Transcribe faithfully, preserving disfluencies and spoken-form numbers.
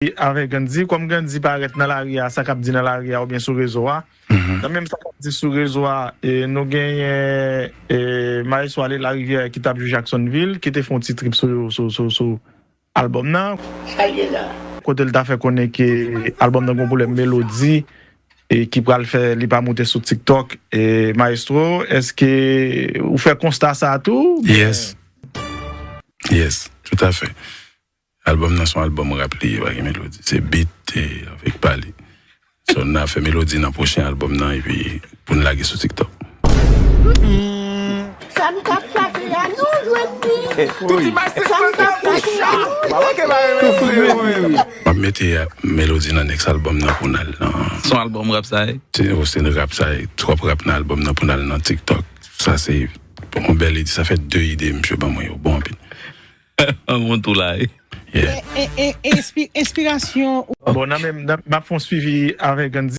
avèk Gandhi. Kòm Gandhi parèt nan lari a, sa k ap di nan lari a oubyen sou rezo a. Nan menm sa k ap di sou rezo a, e, nou genyen, e, Maestro Ale Larivière ki t ap jwe Jacksonville, ki te fè yon ti trip sou, sou, sou, sou albòm nan. Sa l ye la. Kote l ta fè konnen ke albòm nan gen pwoblèm melodi, e ki pral fè li pa moute sou TikTok. E Maestro, èske ou fè konsta sa a tou? Yes. Yes, tout à fait. Albòm nan se yon albòm rap li ye, pa gen melodi. Se beat e avèk pale. So, n a fè melodi nan pwochen albòm nan epi pou n lage sou TikTok. Sa m t ap chache a, nou jwenn li. Sa m t ap chache a, nou jwenn li. M ap mete melodi nan next albòm nan pou n al nan. Se yon albòm rap sa ye. Se yon rap sa ye. Twòp rap nan albòm nan pou n al nan TikTok. Sa se yon bèl ide. Sa fè de ide misye ban mwen yo bon anpil. An bon tou la. Yeah. E, e, e, enspi- enspirasyon ou Bon, nan menm, nan- m ap fè yon swivi avèk Gandhi.